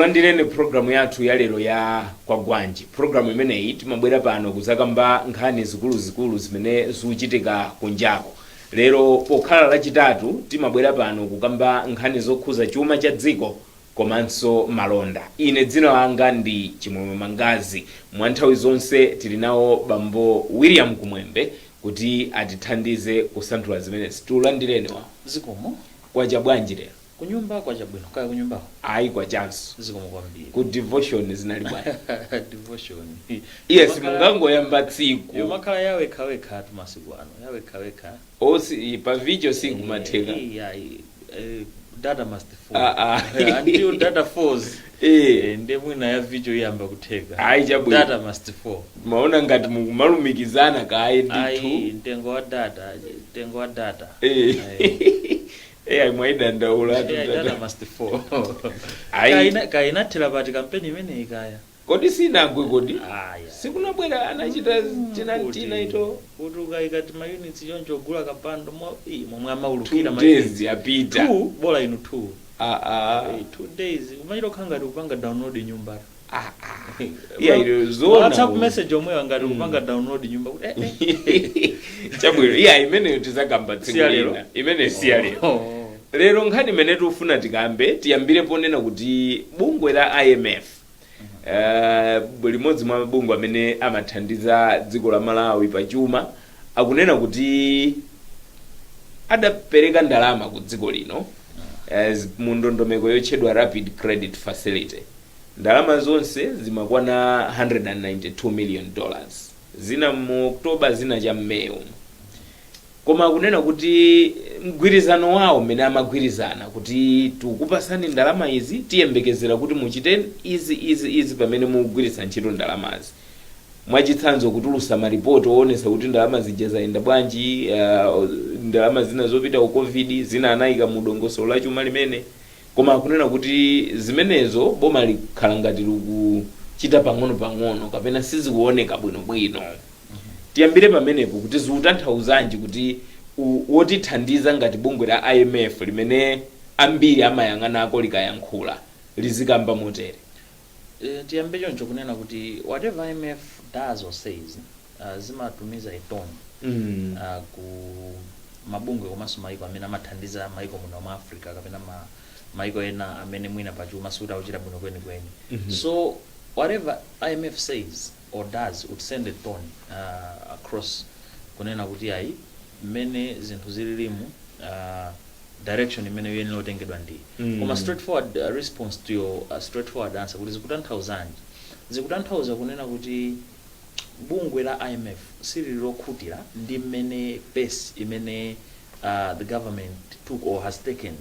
Tikulandireni programu yathu ya lero ya Kwagwanji. Programu imeneyi timabwera pano kuzakamba nkhani zikuluzikulu zimene zikuchitika kunjako. Lero pokhala Lachitatu, timabwera pano kukamba nkhani zokhuza chuma cha dziko komanso malonda. Ine dzina langa ndi Chimwemwe Mangazi. Mwa nthawi zonse tili nawo bambo William Kumwembe kuti atithandize kusanthula zimenezi. Tikulandireni wa. Zikomo. Kwacha bwanji lero? Kunyumba kwachabwino, kaya kunyumbako? Ayi, kwachanso. Zikomo kwambiri. Ku devotion zinali bwanji? Devotion? Yes, mungangoyamba tsiku. Yomakhala yawekha tu masiku ano, yawekha wekha. Osi pa video sikumatheka. Data must fall. Ah, ah. Until data falls, ndiye mwina ya video iyamba kutheka. Ayi, chabwino. Data must fall. Maona ngati mukumalumikizana kaye. Ayi. Ndithu. Mtengo wa data, mtengo wa data. Eh, ayi, mwayidandaula. Data must fall. Ayi. Kainathera pati kampeni imeneyi kaya? Kodi sinagwe kodi? Aya. Sikunabwera anachita tina ito. Kuti ukayika ma units choncho, ogula kapando momwe 2 amaulukira ma days units. yapita. Two, bola inu two. Ah, ah. 2 days umachita kukhala ngati kupanga download nyumba. Ah, ah. Yeah, ilo zona. WhatsApp message omwewa ngati kupanga download nyumba kuti eh. Chabwino, iya, imeneyo tizakamba tsiku Si ya lero? lina. Imeneyo si ya lero. Oh. Lero nkhani imene tikufuna tikambe, tiyambire ponena kuti bungwe la IMF, limodzi mwa mabungwe amene amathandiza dziko la Malawi pachuma, akunena kuti adapereka ndalama ku dziko lino mu ndondomeko yotchedwa Rapid Credit Facility. Ndalama zonse zimakwana $192 million, zina mu October, zina cha Mmeyi umu. Koma akunena kuti mgwirizano wawo mmene amagwirizana kuti tikupasani ndalama izi, tiyembekezera kuti muchite izi, izi, izi pamene mukugwiritsa ntchito ndalamazi. Mwachitsanzo, kutulusa maripoti oonesa kuti ndalama zija zayenda bwanji, ndalama zina zopita ku COVID, zina anayika mu dongosolo la chuma limene. Koma akunena kuti zimenezo boma likhala ngati likuchita pang'ono-pang'ono kapena sizikuoneka bwinobwino. Tiyambire pamenepo kuti zikutanthauzanji kuti wotithandiza ngati bungwe la IMF, limene ambiri amayang'anako likayankhula, lizikamba motere? Tiyambe choncho kunena kuti whatever IMF does or says, zimatumiza a tone ku mabungwe komanso maiko amene amathandiza maiko muno mu Africa kapena maiko ena amene mwina pachuma sikuti akuchita bwino kwenikweni. So whatever IMF says or does would send a tone across kunena kuti ayi, mmene zinthu zililimu, direction imene iyenera kutengedwa ndi koma straightforward response to your straightforward answer kuti zikutanthauzanji, zikutanthauza kunena kuti bungwe la IMF silili lokhutira ndi mmene pace imene the government took or has taken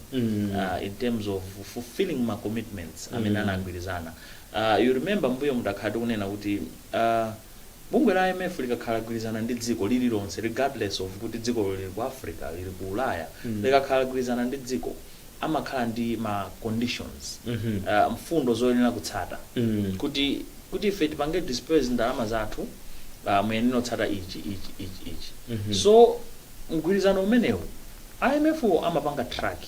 in terms of fulfilling ma commitments amene anagwirizana. You remember mbuyo mudakhala tikunena kuti bungwe la IMF likakhala gwirizana ndi dziko lililonse, regardless of kuti dziko lili ku Africa, lili ku Ulaya, likakhala gwirizana ndi dziko, amakhala ndi ma conditions, mfundo zoyenera kutsata kuti ife tipange disburse ndalama zathu, muyenera kutsata ichi, ichi, ichi, ichi. So mgwirizano umenewu IMF amapanga track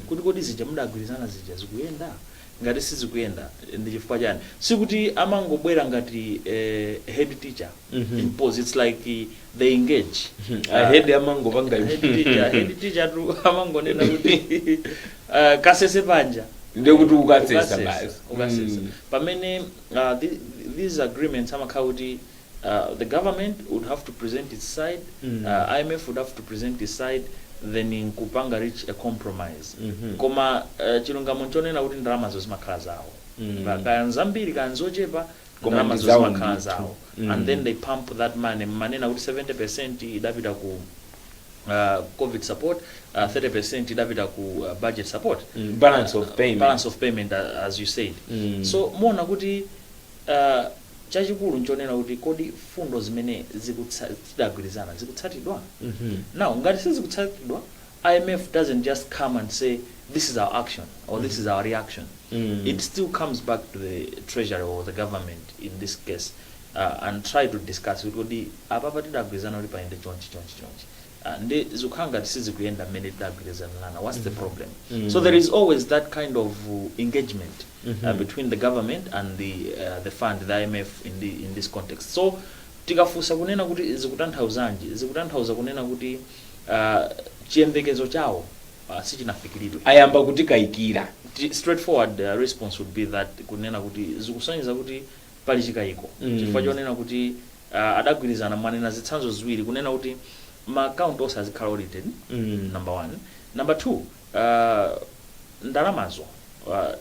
kuti kodi zija mudagwirizana zija zikuyenda? Ngati sizikuyenda, ndi chifukwa chani? Sikuti amangobwera ngati head teacher impose. It's like they engage. A head amangopanga. Head teacher tu amangonena kuti kasese panja. Ndekuti ukasesa basi. Ukasesa. Pamene these agreements amakhala kuti the government would have to present its side, IMF would have to present its side, then nkupanga reach a compromise. Koma chilungamo nchonena kuti ndalamazo zimakhala zawo. Kaya nzambiri, kaya nzochepa, Koma ndalamazo ndi zawo zimakhala ndithu. zawo. And then they pump that money. Manena kuti 70% idapita ku COVID support, 30% idapita ku budget support. Balance of payment. Balance of payment, as you said. So muona kuti chachikulu nchonena kuti kodi fundo zimene tidagwirizana zikutsatidwa? Now ngati sizikutsatidwa, IMF doesn't just come and say, "This is our action" or "This is our reaction." It still comes back to the treasury or the government in this case and try to discuss kuti kodi apapa tidagwirizana kuti payende chonchi, chonchi, chonchi, ndi zikukhala ngati sizikuyenda mmene tidagwirizanirana. What's the problem? So there is always that kind of engagement. Between the government and the fund, the IMF in this context. So tikafunsa kunena kuti zikutanthauzanji, zikutanthauza kunena kuti chiyembekezo chawo sichinafikiridwe. Ayamba kutikayikira. Straightforward response would be that kunena kuti zikusonyeza kuti pali chikayiko, chifukwa chonena kuti adagwirizana, mwanena zitsanzo ziwiri, kunena kuti ma account onse azikhala audited, number one. Number two, ndalamazo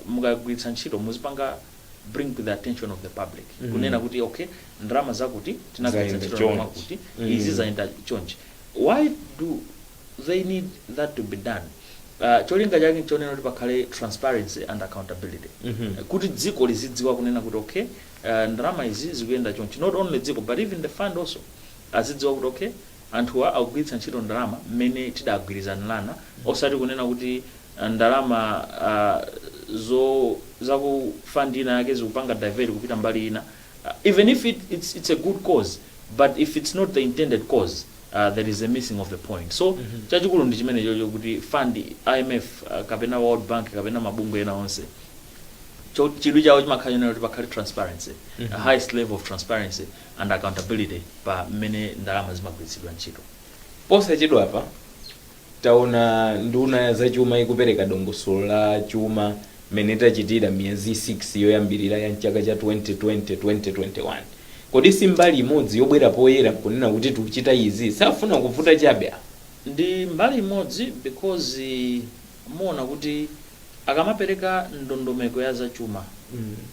mukagwiritsa ntchito muzipanga bring to the attention of the public, kunena kuti okay, ndalama zakuti tinagwiritsa Zayenda ntchito chonchi. mwakuti, izi zayenda chonchi. Why do they need that to be done? Cholinga chake nchonena kuti pakhale transparency and accountability, kuti dziko lizidziwa kunena kuti okay, ndalama izi zikuyenda chonchi. Not only dziko, but even the fund also azidziwa kuti okay, anthuwa akugwiritsa ntchito ndalama mmene tidagwirizanirana, osati kunena kuti ndalama zo zaku fund ina yake zikupanga divert kupita mbali ina. Even if it's a good cause, but if it's not the intended cause, there is a missing of the point. So chachikulu ndi chimene chocho, kuti fund, IMF, kapena World Bank kapena mabungwe ena onse, chidwi chawo chimakhala chonena kuti pakhale transparency, a highest level of transparency and accountability pa mmene ndalama zimagwiritsidwa ntchito. Posachedwapa taona nduna ya zachuma ikupereka dongosolo la chuma mmene tachitira miyezi 6 yoyambirira ya mchaka cha 2020 2021. Kodi si mbali imodzi yobwera poyera nkunena kuti tikuchita izi, safuna kuvuta chabe apa? Ndi mbali imodzi, because muona kuti akamapereka ndondomeko ya zachuma,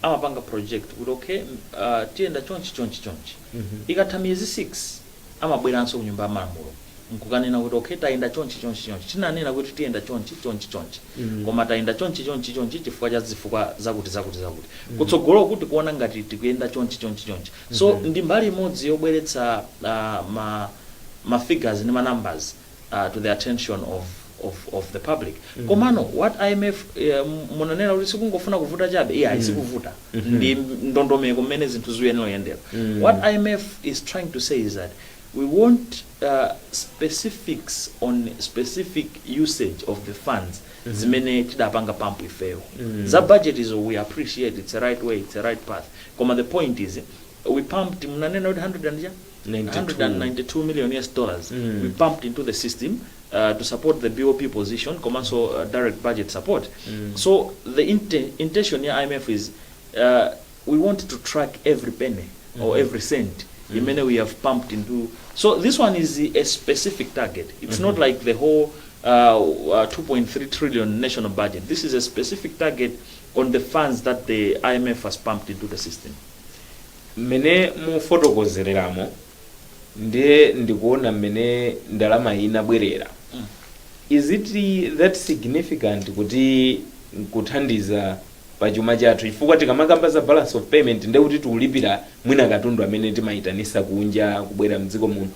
amapanga project kuti okay, tiyenda chonchi, chonchi, chonchi. Ikatha miyezi 6, amabweranso ku Nyumba ya Malamulo nkukanena kuti okay, tayenda chonchi, chonchi, chonchi. Tinanena kuti tiyenda chonchi, chonchi, chonchi, koma tayenda chonchi, chonchi, chonchi chifukwa cha zifukwa zakuti, zakuti, zakuti. Kutsogolo kuti kuona ngati tikuyenda chonchi, chonchi, chonchi. So ndi mbali imodzi yobweretsa ma figures ndi ma numbers to the attention of the public. Komano what IMF, munanena kuti sikungofuna kuvuta chabe, iya, sikuvuta, ndi ndondomeko mmene zinthu zikuyenera kuyendera. What IMF is trying to say is that we want specifics on specific usage of the funds zimene tidapanga pump ifeyo. Za budget izo we appreciate, it's a right way, it's a right path, koma the point is we pumped, munanena kuti 100 and 92. 192 million US dollars we pumped into the system to support the BOP position komanso direct budget support. So the intention ya IMF is we want to track every penny or every cent imene we have pumped into. So this one is a specific target. It's not like the whole 2.3 trillion national budget. This is a specific target on the funds that the IMF has pumped into the system. Mmene mufotokozereramo, ndiye ndikuona mmene ndalama inabwerera. Is it that significant kuti kuthandiza pa chuma chathu? Chifukwa tikamakamba za balance of payment, ndiye kuti tikulipira mwina katundu amene timayitanisa kunja kubwera mdziko muno.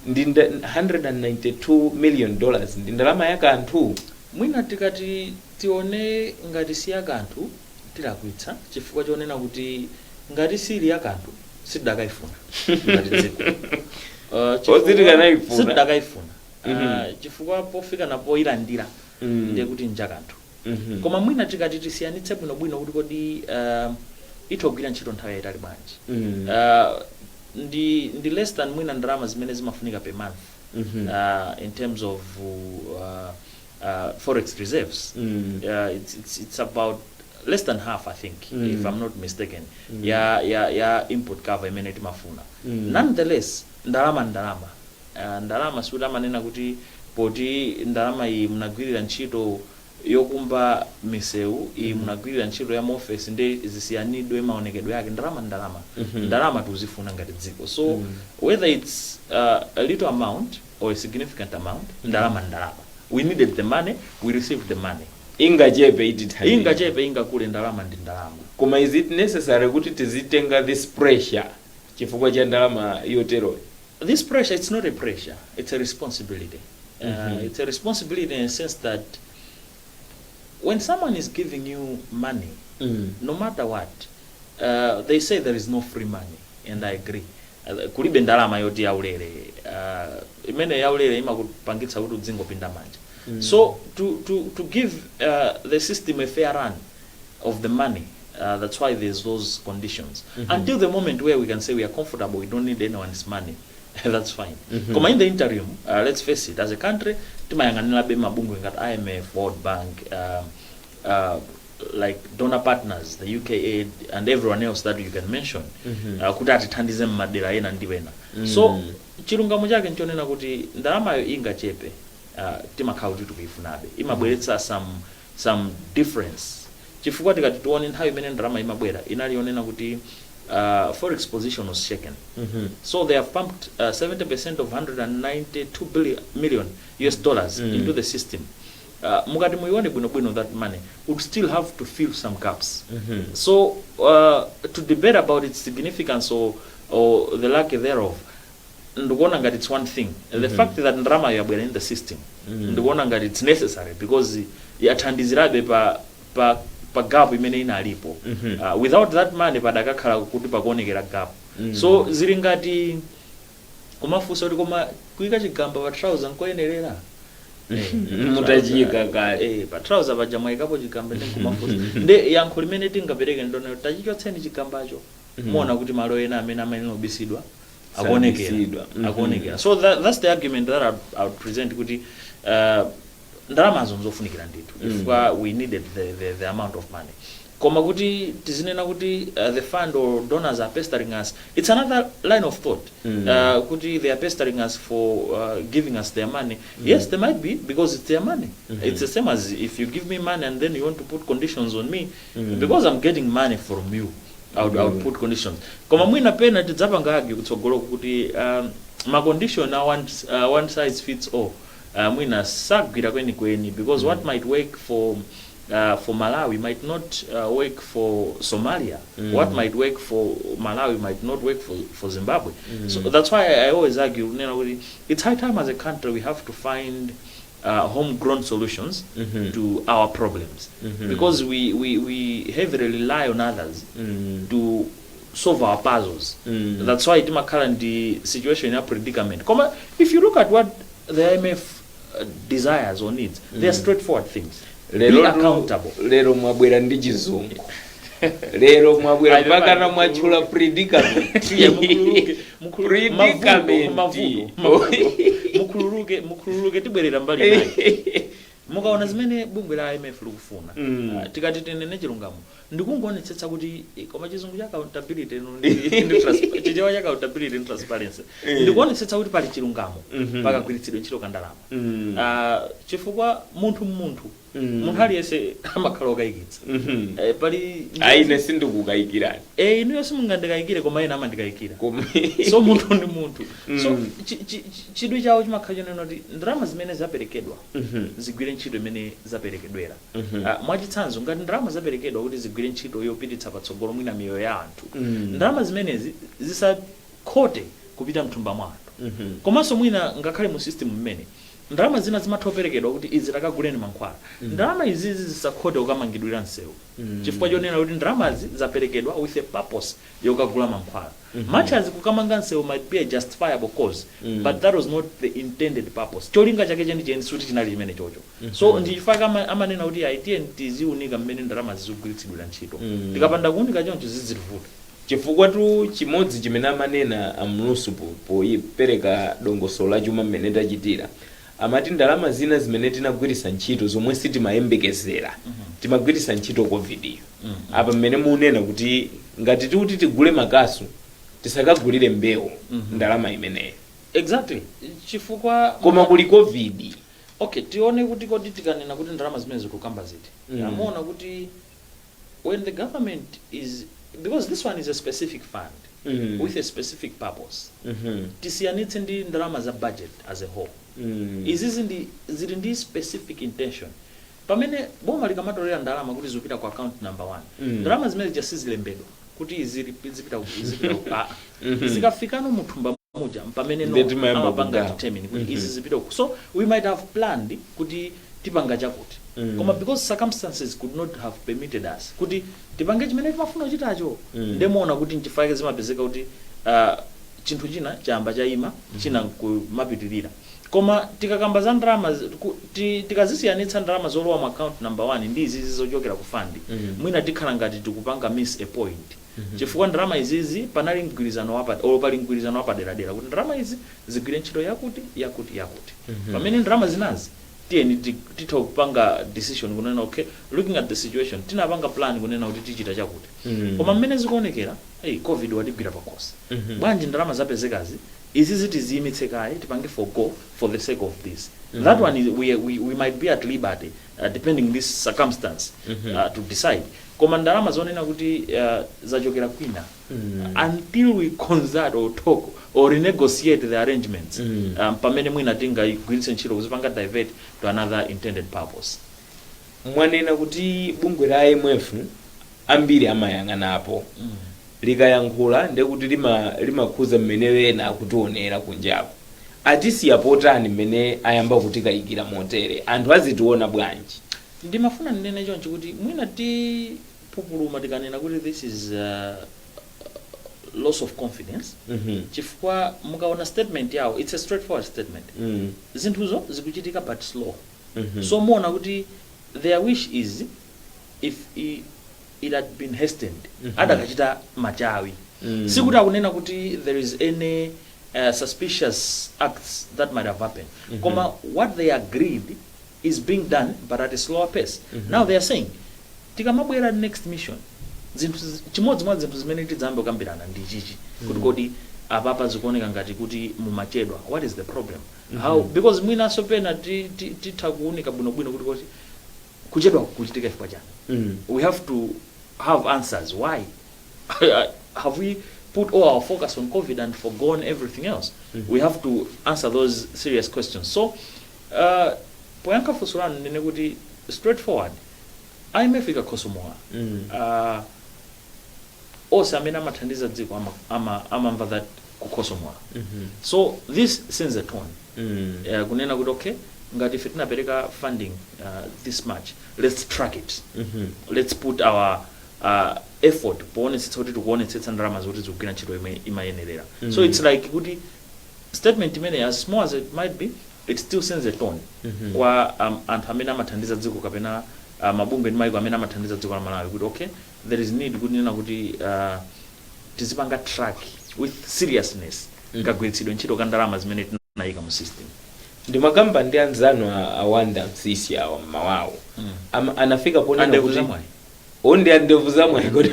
Ndi $192 million ndi ndalama ya kanthu? Mwina tikati tione ngati si yakanthu, tilakwitsa, chifukwa chonena kuti ngati sili yakanthu, sitidakayifuna ngati dziko. Sitikanayifuna. Sitidakayifuna. Chifukwa pofika napo ilandira, ndiye kuti njakanthu. Koma mwina tikati tisiyanitse bwinobwino kuti kodi itogwira ntchito nthawi yayitali bwanji, ndi less than mwina ndalama zimene zimafunika per month in terms of forex reserves. It's about less than half, I think, if I'm not mistaken, ya import cover imene timafuna. Nonetheless, ndalama ndalama, ndalama sikuti amanena kuti poti ndalama iyi munagwirira ntchito yokumba misewu, iyi munagwirira ntchito ya maofesi, ndi zisiyanidwe maonekedwe yake. Ndalama ndalama, ndalama tikuzifuna ngati dziko. So whether it's a little amount or a significant amount, ndalama ndalama. We needed the money, we received the money. Ingachepe, itithandiza. Ingachepe, ingakule, ndalama ndi ndalama. Koma is it necessary kuti tizitenga this pressure chifukwa cha ndalama yoteroyo? This pressure, it's not a pressure, it's a responsibility. It's a responsibility in a sense that when someone is giving you money, no matter what, they say there is no free money, and I agree. Kulibe ndalama yoti yaulere. Imene yaulere imakupangitsa kuti udzingopinda manja. So to give the system a fair run of the money, That's why there's those conditions until the moment where we can say we are comfortable, we don't need anyone's money, that's fine. Koma in the interim, let's face it, as a country timayang'anirabe mabungwe ngati IMF, World Bank, like donor partners, the UK Aid and everyone else that you can mention, kuti atithandize mmadera ena ndi ena. So chilungamo chake nchonena kuti ndalamayo ingachepe, timakhala kuti tikuifunabe, imabweretsa some difference, chifukwa tikati tione nthawi imene ndalama imabwera inali yonena kuti forex position was shaken. So they have pumped 70% of 192 billion, million US dollars into the system. Mukati muione bwinobwino, that money would still have to fill some gaps. So to debate about its significance or the lack thereof, ndikuona ngati it's one thing. The fact that ndalama yabwera in the system, ndikuona ngati it's necessary because yathandizirabe pa gap imene inalipo. Without that money padakakhala kuti pakuonekera gap. So zili ngati kumafunsa kuti koma kuyika chigamba pa trouser nkoyenerera? Mutachiyika kale. Pa trouser paja mwayikapo chigamba, ndi nkumafunsa. Nde yankho limene tingapereke ndona tachichotseni chigambacho, muona kuti malo ena amene amayenera kubisidwa akuonekera. Sabisidwa. Akuonekera. So that's the argument that I'd present kuti ndalamazo nzofunikira ndithu, chifukwa we needed the amount of money. Koma kuti tizinena kuti the fund or donors are pestering us, it's another line of thought, kuti they are pestering us for giving us their money. Yes, they might be, because it's their money. It's the same as if you give me money and then you want to put conditions on me. Because I'm getting money from you, I would put conditions. Koma mwina pena tidzapanga argue kutsogolo kuti ma condition are one size fits all, mwina sagwira kwenikweni, because what might work for Malawi might not work for Somalia. What might work for Malawi might not work for Zimbabwe. So that's why I always argue, kuti it's high time as a country we have to find homegrown solutions to our problems, because we heavily rely on others to solve our puzzles. That's why timakhala ndi situation ya predicament. Koma if you look at what the IMF desires or needs, they are straightforward things. Be Lero accountable. Lero mwabwera ndi chizungu, lero mwabwera Ayi, mpaka pepani. Na mwatchula predicament. Yeah, mukhululuke, Predicament. Mavuto, mavuto. Mukhululuke, mukhululuke, tibwerera mbali naye. Mukaona zimene bungwe la IMF likufuna, tikati tinene chilungamo, ndikungoonetsetsa kuti koma chizungu cha accountability ino ndi Chichewa cha accountability and transparency, ndikuonetsetsa kuti pali chilungamo pakagwiritsidwe ntchito ka ndalama. Chifukwa munthu mmunthu, munthu aliyense amakhala okayikitsa. Pali Ayi, ine sindikukayikirani. Inuyo simungandikayikire, koma ena amandikayikira. Koma So munthu ndi munthu. So chidwi chawo chimakhala chonena kuti ndalama zimene zaperekedwa zigwire ntchito imene zaperekedwera. Mwachitsanzo, ngati ndalama zaperekedwa kuti zigwire ntchito yopititsa patsogolo mwina miyoyo ya anthu, ndalama zimenezi zisakhote kupita mthumba mwa anthu. Komanso mwina ngakhale mu system mmene ndalama zina zimatha kuperekedwa kuti izi takaguleni mankhwala, ndalama izizi zisakhote kukamangidwira msewu, chifukwa chonena kuti ndalamazi zaperekedwa with a purpose yokagula mankhwala. Much as kukamanga msewu might be a justifiable cause, but that was not the intended purpose. Cholinga chake chenicheni suti chinali chimene chocho. So ndi chifukwa amanena kuti aitiye tiziunika mmene ndalama zizigwiritsidwira ntchito. Tikapanda kuunika choncho, zizitivuta. Chifukwa tu chimodzi chimene amanena amlusu popereka dongosolo la chuma mmene tachitira, amati ndalama zina zimene tinagwiritsa ntchito zomwe sitimayembekezera, timagwiritsa ntchito COVID iyo. Apa mmene munena kuti ngati tikuti tigule makasu, tisakagulire mbewu ndalama imeneyo. Exactly, chifukwa Koma kuli COVID. Okay, tione kuti kodi tikanena kuti ndalama zimene zikukamba ziti, amaona kuti when the government is, because this one is a specific fund with a specific purpose, tisiyanitse ndi ndalama za budget as a whole. Izizi ndi zili ndi specific intention. Pamene boma likamatolera ndalama kuti zipita ku account number one, ndalama zimene zija sizilembedwa kuti izi zipita ku, zipita ku, ah. Zikafikano muthumba muja, pamene no Ndiye timayamba amapanga kugawa. determine kuti izi zipita ku. So we might have planned kuti tipanga chakuti, koma because circumstances could not have permitted us kuti tipange chimene timafuna kuchitacho, ndemuona kuti nchifukwa zimapezeka kuti chinthu china chayamba chayima, china nkumapitirira. Koma tikakamba za ndalama tikazisiyanitsa ndalama zolowa mu account number 1 ndi izizi zochokera ku fund, mwina tikhala ngati tikupanga miss a point, chifukwa ndalama izizi panali mgwirizano wapa or pali mgwirizano wapaderadera kuti ndalama izi zigwire ntchito yakuti, yakuti, yakuti, pamene ndalama zinazi tiyeni titha kupanga decision kunena, "Okay, looking at the situation, tinapanga plan kunena kuti tichita chakuti, koma mmene zikuonekera, hey, COVID watigwira pakhosi. Bwanji ndalama zapezekazi izi zitiziyimitse kaye, tipange forgo for the sake of this?" That one is, we might be at liberty, depending this circumstance, to decide. Koma ndalama zonena kuti zachokera kwina, until we consult or talk or renegotiate the arrangements, pamene mwina tingayigwiritse ntchito kuzipanga divert to another intended purpose. Mwanena kuti bungwe la IMF ambiri amayang'anapo, likayankhula ndekuti limakhuza mmene wena akutionera kunjaku. Atisiya potani mmene ayamba kutikayikira motere? Anthu azitiona bwanji? Ndimafuna ndinene chonchi kuti mwina tipupuluma tikanena kuti this is loss of confidence, chifukwa mukaona statement yawo, it's a straightforward statement. Zinthuzo zikuchitika but slow. So muona kuti their wish is if it had been hastened, adakachita machawi. Sikuti akunena kuti there is any suspicious acts that might have happened, koma what they agreed is being done but at a slower pace. Now they are saying tikamabwera next mission, zinthu chimodzi mwa zinthu zimene tidzayambe kukambirana ndi chichi, kuti kodi apapa zikuoneka ngati kuti mumachedwa, what is the problem? How? Because mwinanso pena titha kuunika bwinobwino kuti kodi kuchedwa kuchitika chifukwa chani? We have to have answers. Why have we put all our focus on COVID and forgone everything else? We have to answer those serious questions. So poyankha funso lanu, ndine kuti straightforward, IMF ikakhosomola, onse amene amathandiza dziko amamva that kukhosomola. So this sends a tone, kunena kuti, okay, ngati ife tinapereka funding this much, let's track it. Let's put our effort poonetsetsa kuti tikuonetsetsa ndalama zoti zikugwira ntchito imwe imayenerera. So it's like kuti statement imene, as small as it might be, it still sends a tone kwa anthu amene amathandiza dziko kapena mabungwe ndi maiko amene amathandiza dziko la Malawi kuti, okay, there is need kunena kuti tizipanga track with seriousness kagwiritsidwe ntchito ka ndalama zimene tinayika mu system. Ndimakamba ndi anzanu awanda msisi awa mmawawo. Anafika ponena Andevu kuti zamwayi. Ondi andevu zamwayi kodi?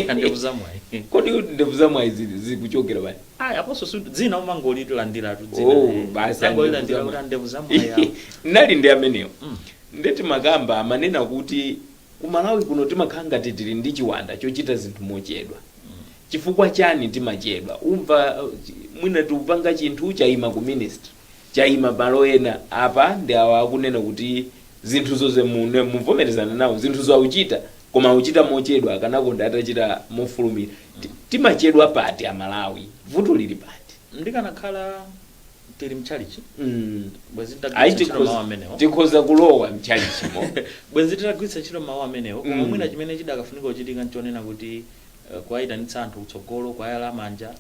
Andevu zamwayi. Kodi ndevu zamwayi zikuchokera bani? Ayi, aponso dzina umangolilandiratu dzina. Oh, basi, angolilandira andevu kuti andevu zamwayi awo. Nali ndi amenewo. Ndeti makamba amanena kuti kumalawi kuno timakhala ngati tili ndi chiwanda chochita zinthu mochedwa. Chifukwa chani timachedwa? Umva mwina tikupanga chinthu, chayima ku ministry, chayima malo ena. Apa ndi awa akunena kuti zinthu zoze muvomerezana nawo, zinthuzo akuchita koma akuchita mochedwa, akanakonda atachita mofulumira. Timachedwa pati amalawi? Vuto lili pati? Ndikanakhala tili mchalichi, bwezi Ayi, titagwiritsa ntchito mawu amenewo. Tikhoza kulowa mchalichimo. Bwenzi titagwiritsa ntchito mawu amenewo, koma mwina chimene chidakafunika kuchitika nchonena kuti kuwayitanitsa anthu kutsogolo, kuwayala manja,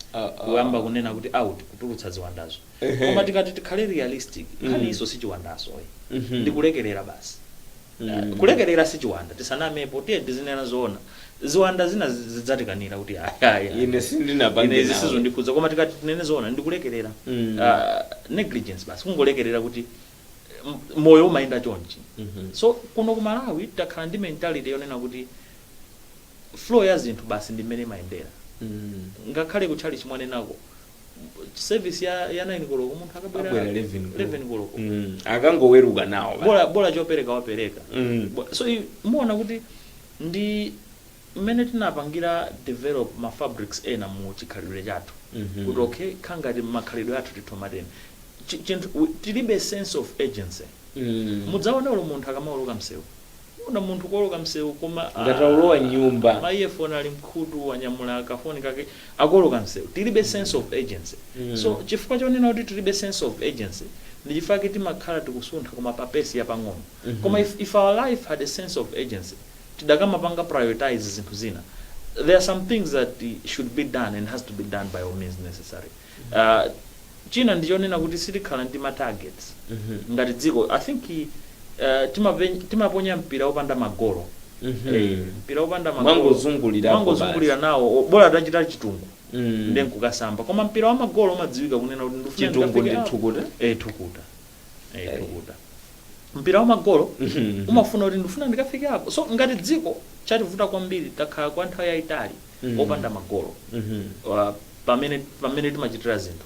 kuyamba kunena kuti out, kutulutsa ziwandazo. Koma tikati tikhale realistic, nkhani iso si chiwandaso, ndikulekerera basi. Kulekerera si chiwanda, tisanamepo, tiye tizinena zoona. Ziwanda zina zidzatikanira kuti ayi, ayi, ayi. Ine sindinapange Ine izi nawo. sizondikhudza. Koma tikati tinene zoona, ndikulekerera. Negligence basi, kungolekerera kuti moyo umayenda chonchi. So kuno ku Malawi takhala ndi mentality yonena kuti flow ya zinthu basi ndi mmene imayendera. Ngakhale kutchali chimwanenako, service ya 9 koloko, munthu akabwera Abwera 11 koloko. 11 koloko. Akangoweruka nawo basi. Bola bola chopereka wapereka. So muona kuti ndi mmene tinapangira develop ma fabrics ena mu chikhalidwe chathu, kuti okay, khangati makhalidwe athu tithomatene. Chinthu tilibe sense of urgency. Mudzaona ulo munthu akamaoloka msewu, una munthu kuoloka msewu koma Ngati aulowa nyumba. Ma earphone ali mkhutu, wanyamula kafoni kake, akuoloka msewu. Tilibe sense of urgency. So chifukwa chonena kuti tilibe sense of urgency ndi chifukwa timakhala tikusuntha koma pa pace yapang'ono. Koma if our life had a sense of urgency, tidakamapanga prioritize zinthu zina. There are some things that should be done and has to be done by all means necessary. China ndichonena kuti sitikhala ndi ma targets ngati dziko. I think timaponya mpira wopanda magolo. Mpira wopanda magolo. Mwangozungulirapo. Mwangozungulira nawo, bola tachita chitungu ndi nkukasamba. Koma mpira wa magolo umadziwika kunena kuti ndifuna Chitungu ndikafike ndi apo. thukuta. Thukuta, thukuta. Mpira wa magolo umafuna kuti ndifuna ndikafike apo. So ngati dziko chativuta kwambiri, takhala kwa nthawi yayitali opanda magolo pamene timachitira zinthu.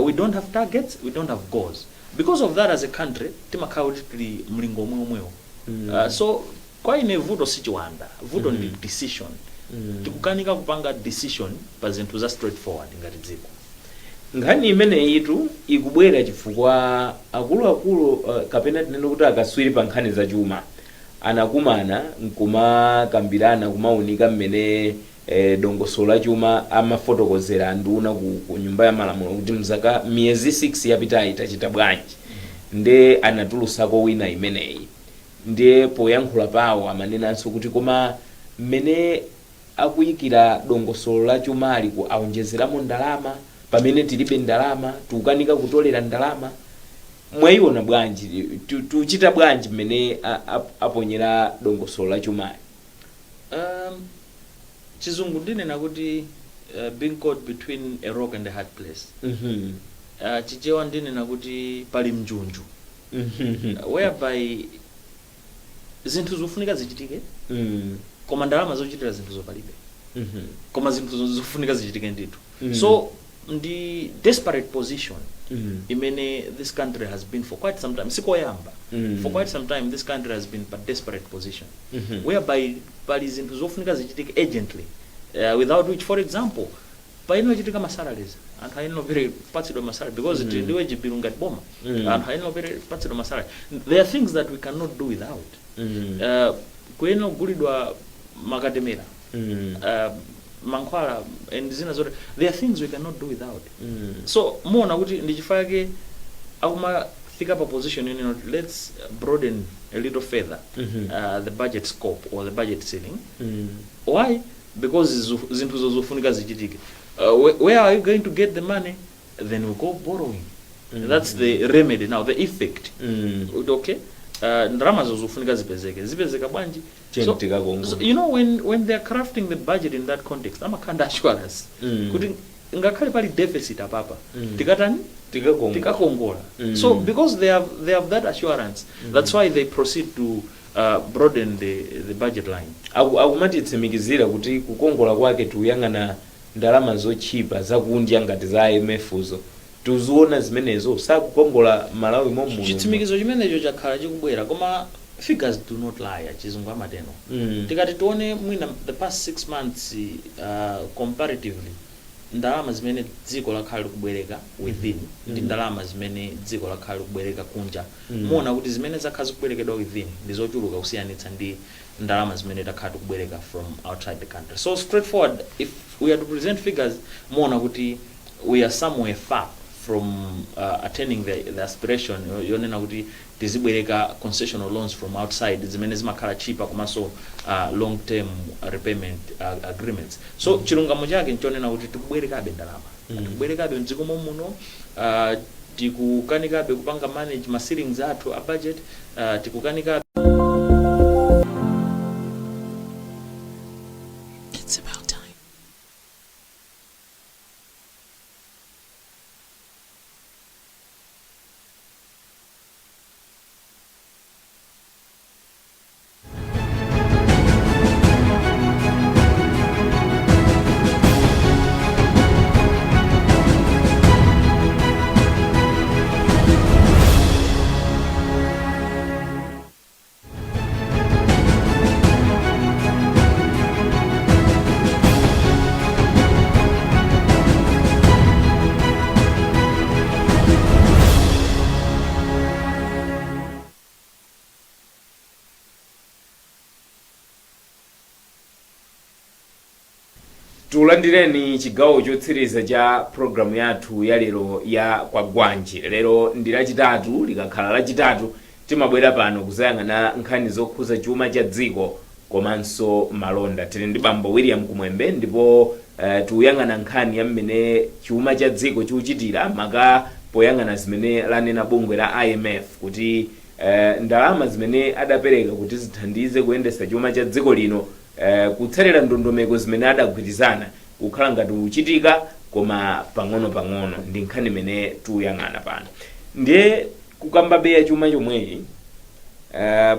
We don't have targets, we don't have goals. Because of that, as a country timakhala kuti tili mlingo omwe omwewo. So kwa ine vuto si chiwanda, vuto ndi decision. Tikukanika kupanga decision pa zinthu za straightforward ngati dziko. Nkhani imeneyitu ikubwera chifukwa akuluakulu, kapena tinene kuti akaswiri pa nkhani zachuma, anakumana nkumakambirana, kumaunika mmene dongosolo la chuma. Amafotokozera anduna ku nyumba ya malamulo kuti mzaka miyezi 6 yapitayi tachita bwanji, nde anatulusako wina imeneyi. Ndiye poyankhula pawo amanenanso kuti koma mmene akuyikira dongosolo la chumali ku aonjezeramo ndalama pamene tilibe ndalama, tikukanika kutolera ndalama. Mwayiona bwanji? Tuchita bwanji mmene aponyera dongosolo la chumali? Chizungu ndinena kuti being caught between a rock and a hard place. Chichewa ndinena kuti pali mnjunju, whereby zinthu zofunika zichitike, koma ndalama zochitira zinthu zopalibe, koma zinthu zofunika zichitike ndithu. So ndi desperate position imene this country has been for quite some time. Sikoyamba. For quite some time this country has been pa desperate position whereby pali zinthu zofunika zichitike urgently, without which, for example, payenera kuchitika ma salaries, anthu ayenera kupatsidwa ma salary because tili ndi wage bill ngati boma. Anthu ayenera kupatsidwa ma salary. There are things that we cannot do without. Kuyenera kugulidwa makatemera, mankhwala and zina zote. There are things we cannot do without. So muona kuti ndi chifukwa chake akumafika pa position yonena kuti let's broaden a little further the budget scope or the budget ceiling. Why? Because zinthu zofunika zichitike. Where are you going to get the money? Then we go borrowing. That's the remedy now, the effect. Okay, ndalama zofunika zipezeke, zipezeka bwanji? Cheni tikakongola. So, when they are crafting the budget in that context, amakhala assurance kuti ngakhale pali deficit apapa, tikatani? Tikakongola. Tikakongola. So because they have that assurance, that's why they proceed to broaden the budget line. Akumatitsimikizira kuti kukongola kwake tikuyang'ana ndalama zotchipa zakunja ngati za IMF zo. Tuziona zimenezo, sakukongola Malawi momuno. Chitsimikizo chimenecho chakhala chikubwera, koma figures do not lie, chizungu amateno. Tikati tione mwina the past 6 months, comparatively, ndalama zimene dziko lakhala likubwereka within ndi ndalama zimene dziko lakhala likubwereka kunja, muona kuti zimene zakhala zikubwerekedwa within ndi zochuluka kusiyanitsa ndi ndalama zimene takhala tikubwereka from outside the country. So straightforward, if we are to present figures, muona kuti we are somewhere far from attaining the aspiration yonena kuti tizibwereka concessional loans from outside zimene zimakhala cheaper komanso long term repayment agreements. So chilungamo chake nchonena kuti tikubwerekabe ndalama, tikubwerekabe mdziko muno, tikukanikabe kupanga manage ma ceilings athu a budget, tikukanikabe. It's about time. Tulandireni chigawo chotsiriza cha programu yathu ya lero ya Kwagwanji. Lero ndi Lachitatu. Likakhala Lachitatu timabwera pano kuzayang'ana nkhani zokhuza chuma cha dziko komanso malonda. Tili ndi bambo William Kumwembe ndipo Tikuyang'ana nkhani ya mmene chuma cha dziko chikuchitira, maka poyang'ana zimene lanena bungwe la IMF kuti ndalama zimene adapereka kuti zithandize kuyendetsa chuma cha dziko lino, kutsatira ndondomeko zimene adagwirizana, kukhala ngati uchitika koma pang'ono-pang'ono. Ndi nkhani imene tikuyang'ana pano. Ndiye kukamba beya chuma chomwechi,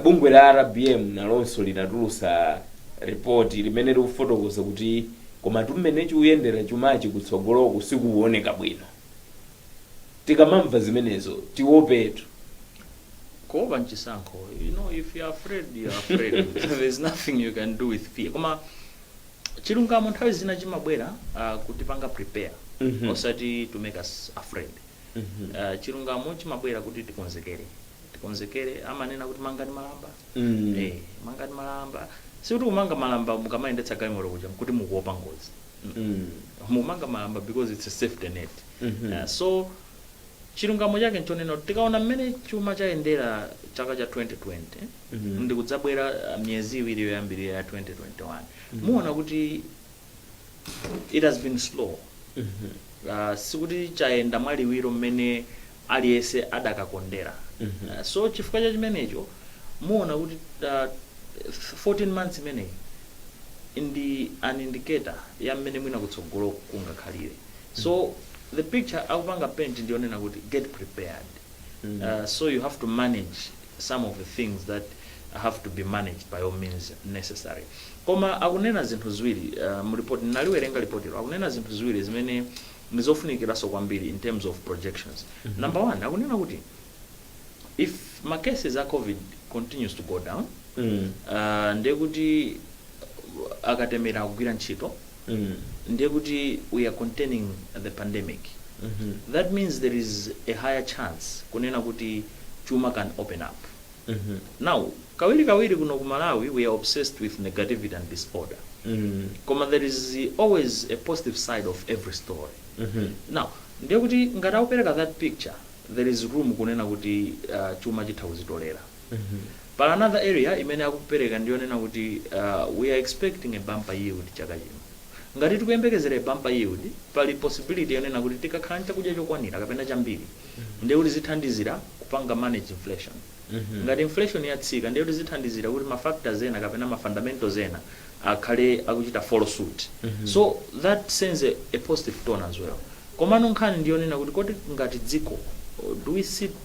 bungwe la RBM nalonso linatulusa ripoti limene likufotokoza kuti koma tumene chikuyendera chumachi kutsogoloku sikuoneka bwino. Tikamamva zimenezo, tiopetu? Kuopa nchisankho. If you're afraid, you're afraid. There's nothing you can do with fear. Koma chilungamo nthawi zina chimabwera kutipanga prepare, osati to make us afraid. Chilungamo chimabwera kuti tikonzekere, tikonzekere. Amanena kuti mangani malamba. Mangani malamba, sikuti kumanga malamba mukamayendetsa galimoto kuja nkuti mukuopa ngozi. Mumanga malamba because it's a safety net. So chilungamo chake nchonena kuti tikaona mmene chuma chayendera chaka cha 2020 ndi kudzabwera miyezi 2 yoyambirira ya 2021, muona kuti it has been slow. Sikuti chayenda mwaliwiro mmene aliyense adakakondera. So chifukwa cha chimenecho muona kuti 14 months imeneyi ndi an indicator ya mmene mwina kutsogolo kungakhalire. So the picture akupanga paint ndionena kuti get prepared. So you have to manage some of the things that have to be managed by all means necessary. Koma akunena zinthu ziwiri mu report, naliwerenga ripotilo, akunena zinthu ziwiri zimene ndizofunikiranso kwambiri in terms of projections. Number one, akunena kuti if ma cases a COVID continues to go down, ndiye kuti akatemera akugwira ntchito, ndiye kuti we are containing the pandemic. That means there is a higher chance kunena kuti chuma can open up. Now, kawiri kawiri kuno ku Malawi we are obsessed with negativity and disorder, koma there is always a positive side of every story. Now, ndiye kuti ngati akupereka that picture, there is room kunena kuti chuma chitha kuzitolera. But another area imene akupereka ndiyonena kuti we are expecting a bumper yield chaka chino. Ngati tikuyembekezera a bumper yield, pali possibility yonena kuti tikakhala ndi chakudya chokwanira kapena chambiri, ndiye kuti zithandizira kupanga manage inflation. Ngati inflation yatsika, ndiye kuti zithandizira kuti ma factors ena kapena ma fundamentals ena akhale akuchita follow suit. So that sends a positive tone as well. Komano nkhani ndiyonena kuti kodi ngati dziko, do we sit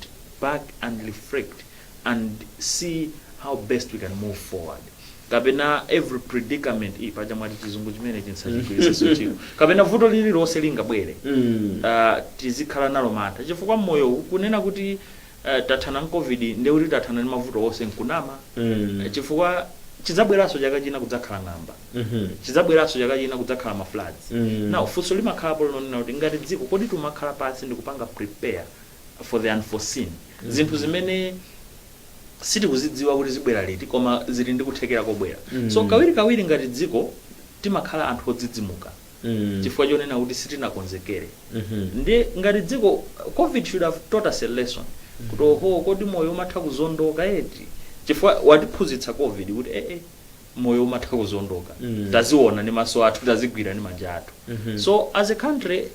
back and reflect and see how best we can move forward, kapena every predicament iyi, paja mwati chizungu chimene chinsachigwiritsenso ntchito, kapena vuto lililonse lingabwere, tizikhala nalo mantha? Chifukwa mmoyo kunena kuti tathana ndi COVID ndiye kuti tathana ndi mavuto onse nkunama, chifukwa chidzabweranso chaka china kudzakhala ng'amba, chidzabweranso chaka china kudzakhala ma floods. Now, funso limakhalapo lonena kuti ngati dziko, kodi timakhala pansi ndi kupanga prepare for the unforeseen, zinthu zimene sitikuzidziwa kuti zibwera liti koma zili ndi kuthekera kobwera? So kawiri kawiri ngati dziko timakhala anthu odzidzimuka chifukwa chonena kuti sitinakonzekere. Ndi ngati dziko, COVID should have taught us a lesson kuti oho, kodi moyo umatha kuzondoka eti? Chifukwa watiphunzitsa COVID kuti ee, moyo umatha kuzondoka. Taziona ndi maso athu, tazigwira ndi manja athu. So as a country,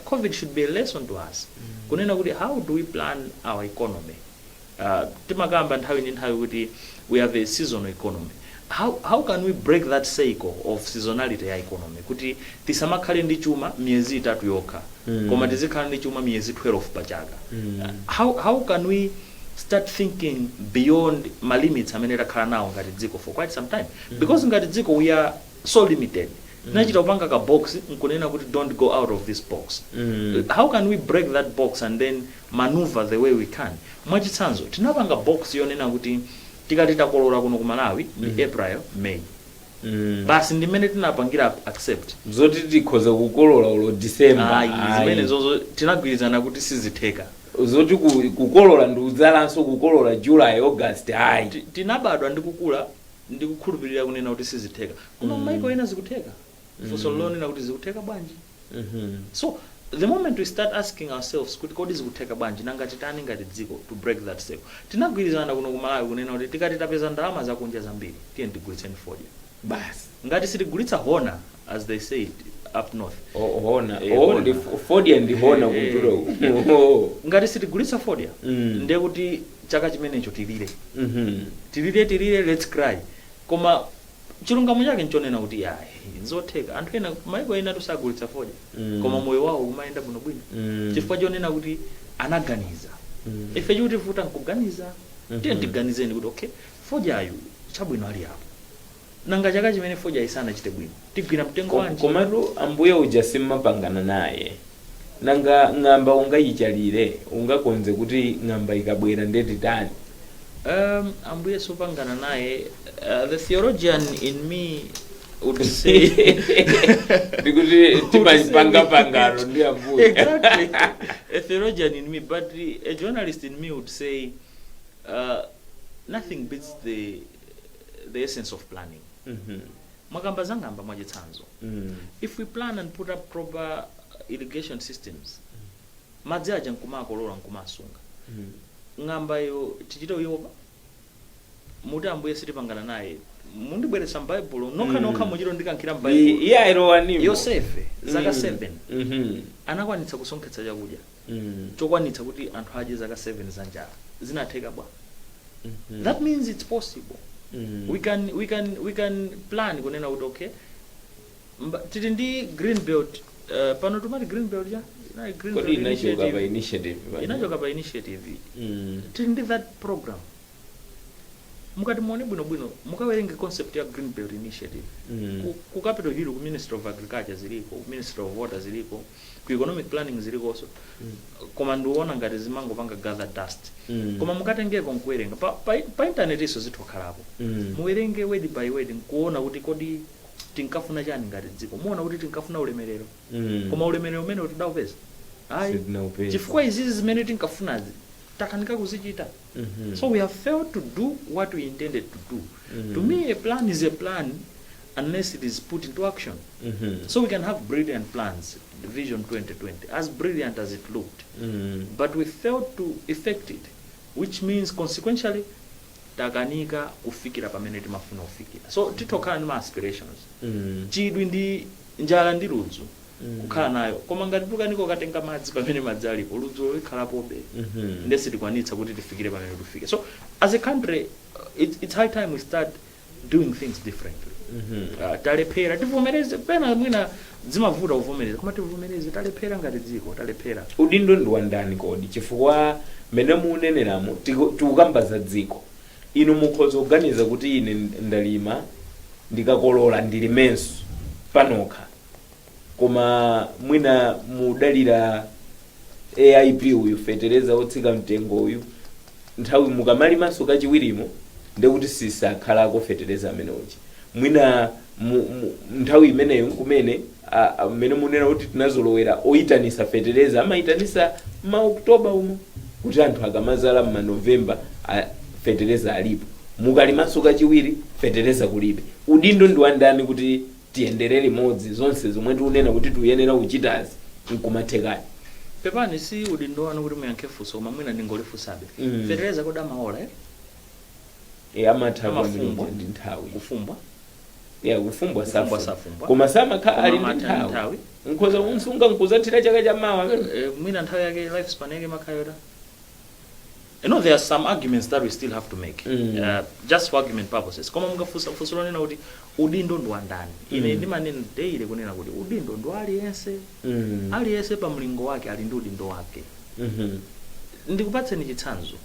COVID should be a lesson to us kunena kuti how do we plan our economy? Timakamba nthawi ndi nthawi kuti we have a seasonal economy. How can we break that cycle of seasonality ya economy kuti tisamakhale ndi chuma miyezi 3 yokha, koma tizikhala ndi chuma miyezi 12 pa chaka? How can we start thinking beyond ma limits amene takhala nawo ngati dziko for quite some time? Because ngati dziko we are so limited. Tinachita kupanga ka box nkunena kuti don't go out of this box. How can we break that box and then maneuver the way we can? Mwachitsanzo, tinapanga box yonena kuti tikati takolola kuno ku Malawi ndi April, May, basi, ndimene tinapangira accept. Zoti tikhoza kukolola ulo December, Ayi, ayi. zimene zozo tinagwirizana kuti sizitheka. Zoti kukolola ndi udzalanso kukolola July, August, ayi. Tinabadwa ndi kukula ndi kukhulupirira kunena kuti sizitheka, koma maiko ena zikutheka. Funso lonena kuti zikutheka bwanji? So the moment we start asking ourselves kuti kodi zikutheka bwanji, nanga titani ngati dziko to break that cycle? Tinagwirizana kuno ku Malawi kunena kuti tikati tapeza ndalama zakunja zambiri, tiye tigulitseni fodya. Basi. Ngati sitigulitsa hona, as they said, up north. Hona. Hona. Ndi fodya, ndi hona kumtulo uku. Ngati sitigulitsa fodya, ndiye kuti chaka chimenecho tilire, tilire, tilire, let's cry. Koma chilungamo chake nchonena kuti yayi, nzotheka. Anthu ena, maiko ena tusagulitsa fodya, koma moyo wawo umayenda bwinobwino, chifukwa chonena kuti anaganiza. Ife chikutivuta nkuganiza. Tiye tiganizeni kuti okay, fodyayu chabwino ali apo, nanga chaka chimene fodya isanachite bwino tigwira mtengo wanji? Komatu ambuye uja simmapangana naye. Nanga ng'amba ungayichalire, ungakonze kuti ng'amba ikabwera ndetitani? Ambuye sopangana naye, the theologian in me would say Ndikuti timapanga pangano ndi ambuye. Exactly, a theologian in me, but a journalist in me would say nothing beats the essence of planning. Mwakamba za ng'amba mwachitsanzo. If we plan and put up proper irrigation systems, madzi aja nkumakolola, nkumasunga, ng'ambayo tichite uyopa muti ambuye sitipangana naye. Mundibweretsa m'Baibulo nokha nokha, muchito ndikankhira m'Baibulo. Iye ayilowanimo. Yosefe zaka 7 anakwanitsa kusonkhetsa chakudya chokwanitsa kuti anthu adye zaka 7 za njala. Zinatheka bwa? That means it's possible. We can plan kunena kuti okay, tili ndi green belt, pano tumati green belt ya inali green Kodi belt inachoka pa initiative. Initiative pa? Inachoka pa initiative. Tili ndi that program. Mukati muone bwinobwino, mukawerenge concept ya Green Belt Initiative ku Capitol Hill, ku Ministry of Agriculture ziliko, ku Ministry of Water ziliko, ku Economic Planning zilikonso, koma ndiona ngati zimangopanga gather dust. Koma mukatengeko nkuwerenga pa internet iso zithokhalapo. Muwerenge word by word nkuona kuti kodi tinkafuna chani ngati dziko. Muona kuti tinkafuna ulemerero, koma ulemerero umene tidawupeza, ayi, Sitinaupeza. chifukwa izizi zimene tinkafunazi takanika kuzichita. So we have failed to do what we intended to do. To me, a plan is a plan unless it is put into action. So we can have brilliant plans, the Vision 2020, as brilliant as it looked, but we failed to effect it, which means consequentially takanika kufikira pamene timafuna kufikira. So titokhala ndi ma aspirations, chidwi ndi njala ndi ludzu kukhala nayo, koma ngati tukanika kukatenga madzi pamene madzi alipo, ludzu likhalapobe, nde sitikwanitsa kuti tifikire pamene tifike. So as a country, it's high time we start doing things differently. Talephera, tivomereze. Pena mwina zimavuta kuvomereza, koma tivomereze, talephera ngati dziko, talephera. Udindo ndi wandani kodi? Chifukwa mmene muneneramo, tikukamba za dziko. Inu mukhoza kuganiza kuti ine ndalima, ndikakolola ndilimenso panokha, koma mwina mudalira AIP uyu, fetereza otsika mtengo uyu. Nthawi mukamalimanso kachiwirimo, ndekuti sisakhalako fetereza amene uja. Mwina nthawi imeneyo kumene mmene munena kuti tinazolowera oyitanisa fetereza, amayitanisa ma October umo kuti anthu akamazala mma November fetereza alipo. Mukalimanso kachiwiri, fetereza kulibe. Udindo ndi wandani kuti tiyendere limodzi zonse zomwe tikunena kuti tiyenera kuchitazi nkumathekani? Pepani, si udindo wanu kuti muyankhe funso, koma mwina ndingolifunsabe. Fetereza kodi amaola, eh? E, amatha kwambiri. Amafumbwa. Ndi nthawi. Kufumbwa. Ya, kufumbwa. Kufumbwa. Safumbwa. Safumbwa. Koma samakhala Koma ali ndi amatha ndi nthawi. nthawi. Nkhoza unsunga nkuzathira chaka chamawa. Mwina nthawi yake, lifespan yake makhala. There are some arguments that we still have to make, just for argument purposes. Koma mungafunsa funso lonena kuti udindo ndi wandani, ine ndimanena daily kunena kuti udindo ndi wa aliyense. Aliyense pa mlingo wake ali ndi udindo wake. Ndikupatseni chitsanzo.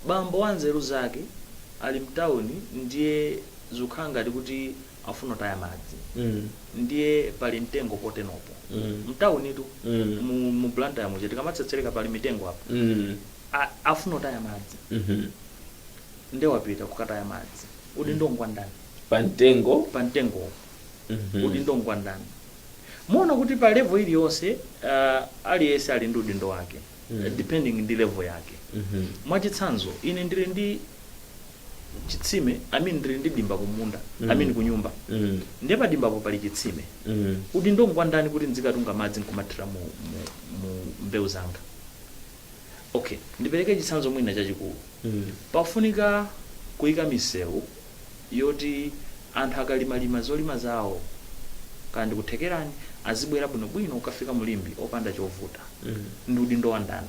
Bambo wa nzeru zake ali mtawuni, ndiye zikukhala ngati kuti afuna kutaya madzi, ndiye pali mtengo potenopo mtawunitu, mu Blantyre muja tikamatsetsereka pali mitengo apo. Afuna kutaya madzi, ndiye wapita kukataya madzi. Udindo ngwandani? Pa mtengo. Pa mtengowo. Udindo ngwandani? Muona kuti pa level iliyonse, aliyense ali ndi udindo wake, depending ndi level yake. Mwachitsanzo, ine ndili ndi chitsime, I mean, ndili ndi dimba kumunda, I mean, kunyumba, ndiye pa dimbapo pali chitsime. Udindo ngwandani kuti ndizikatunga madzi nkumathira mu mbewu zanga? Okay, ndipereke chitsanzo mwina chachikulu. Pafunika kuyika misewu yoti anthu akalimalima zolima zawo Kaya ndikuthekerani, azibwera bwinobwino kukafika mu Limbe opanda chovuta. Ndi udindo wa ndani?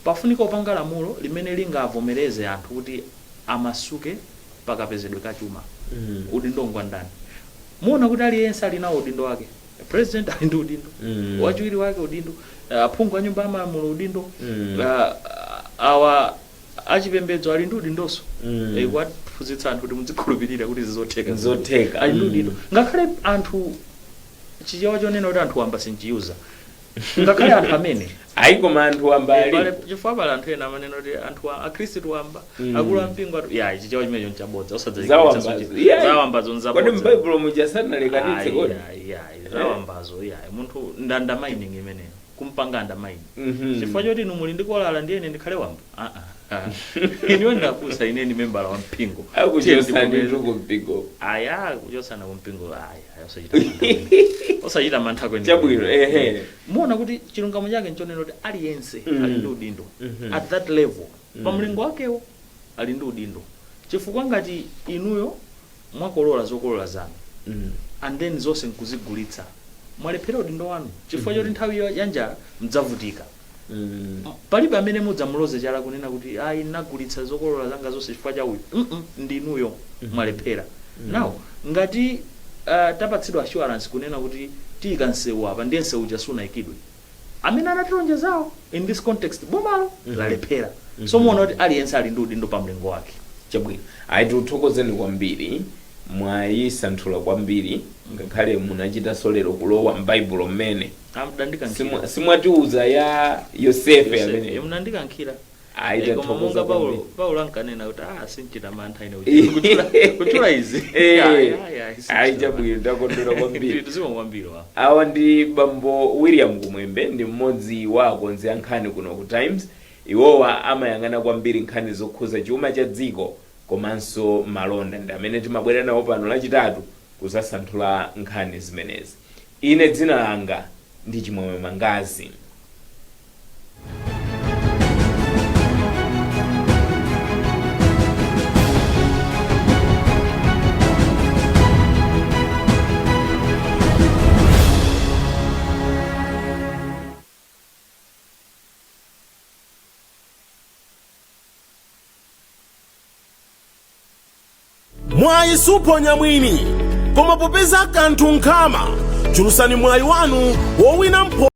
Pafunika kupanga lamulo limene lingavomereze anthu kuti amasuke pakapezedwe ka chuma. Udindo ngwa ndani? Muona kuti aliyense ali nawo udindo wake. President ali ndi udindo, wachiwiri wake udindo, aphungu a nyumba ya malamulo udindo, awa achipembedzo ali ndi udindonso, kuwaphunzitsa anthu kuti muzikhulupirira kuti zizotheka. Nzotheka. Ali ndi udindo. Ngakhale anthu, Chichewa chonena kuti anthu wamba sinchiyuza, ngakhale anthu amene Ayi, koma anthu wamba ali Chifukwa pali anthu ena amanena kuti anthu akhristu wamba, akulu ampingo atu ya Chichewa chimenecho nchabodza. Zawambazo. Yeah. Zawambazo Kodi nzabodza. m'Baibulo muja sanalekanitse kodi? Ayi, ayi, zawambazo iyayi. Munthu ndi undermining imeneyo, kumpanga undermine. Chifukwa choti inu muli ndi kolala, ndiye ine ndikhale wamba? Ah, ah. Iniwe ndafunsa, ine ndi membala wa mpingo. Akuchosani tu kumpingo. Aya, kuchosana kumpingo, aya, aya, osachita mantha kweni. Osachita mantha kweni. Chabwino, ehe. Muona kuti chilungamo chake nchonena kuti aliyense ali ndi udindo at that level, pa mlingo wakewo ali ndi udindo, chifukwa ngati inuyo mwakolola zokolola zanu and then zonse nkuzigulitsa, mwalephera udindo wanu, chifukwa choti nthawi ya njala mudzavutika. Palibe amene mudzamuloze chala kunena kuti ayi, ndinagulitsa zokolola zanga zonse chifukwa cha uyu. Ndinuyo mwalephera. Now ngati tapatsidwa assurance kunena kuti tiyika msewu apa, ndiye msewu uja sunayikidwe, amene anatilonjezawo, in this context bomalo, lalephera. So muona kuti aliyense ali ndi udindo pa mlingo wake. Chabwino, ayi, tikuthokozeni kwambiri, mwayisanthula kwambiri, ngakhale munachitanso lero kulowa m'Baibulo mmene. Amdandikankhira. Simwatiuza ya Yosefe amene. Munandikankhira. Ayi, Koma tathokoza monga Paulo kwambiri. Paulo ankanena kuti sinchita mantha ine kuchula izi. Eh, Ayi, ayi, ayi, sinchita ayi, mantha. Chabwino, ndakondwera kwambiri. Tizikomo kwambiri wa. Awa ndi bambo William Kumwembe, ndi mmodzi wa akonzi a nkhani kuno ku Times. Iwowa amayang'ana kwambiri nkhani zokhuza chuma cha dziko komanso malonda, ndi amene timabwera nawo pano Lachitatu kuzasanthula nkhani zimenezi. Ine dzina langa ndi Chimwemwe Mangazi. Mwayi suphonya mwini, koma popeza kanthu nkhama, chulutsani mwayi wanu wowina mpho.